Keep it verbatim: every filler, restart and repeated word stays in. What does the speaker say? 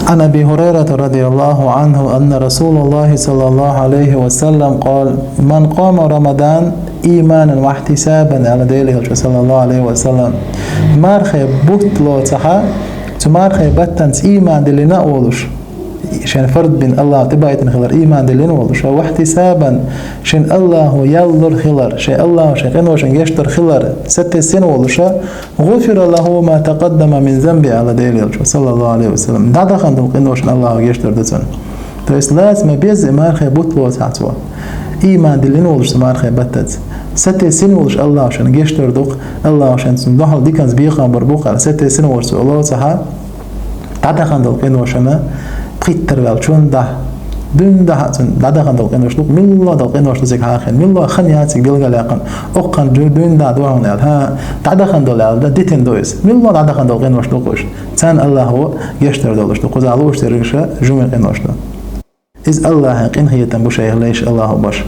عن أبي هريرة رضي الله عنه أن رسول الله صلى الله عليه وسلم قال: من قام رمضان إيمانا واحتسابا, аьлла Делан элчано, саллаллаху Ӏалайхи ва саллам, мархий бутт лоцахьа, цу мархий баттанца иман диллина а волуш, шен фард бина, Аллахьа тӀебайтина хилар иман диллина а волуш, واحتسابا, шен Аллахьо ял лур хилар, шен Аллахьо шен къиношна гечдар хилар сатесна а волуш, غفر له ما تقدم من ذنبه, аьлла Делан элчано, саллаллаху Ӏалайхи ва саллам, дӀадахана долу къиношна Аллахьо гечдар ду цунна. То есть лаца ма безза и мархий бутт лоцахьа цо, иман диллина а волуш цу мархий баттаца, сатесна а волуш Аллахьо шена гечдар ду-кх, Аллахьо шена цунна дуьхьал диканца бекхам бийр бу-кх аьлла, сатесна а волуш цо лоцахьа, дӀадахана долу къиношна пхийттара ваьлла чунна дӀа, дуьйна дӀа а цунна дӀадахана долу къинош ду-кх, милла долу къинош ду цига хьахийна, милла хан яц цига билгалъяьккхина, оккхана дуьйна дӀа ду хьуна аьлла, хӀа, дӀадахана долу аьлла, дан дитина ду иза, милла дӀадахана долу къинош ду-кх уьш, царна Аллахьо гечдар долуш ду, кхузахь лууш дерг иштта жима къинош ду. Иза Аллахьан къинхетам бу шайх лайш Аллахьо беш.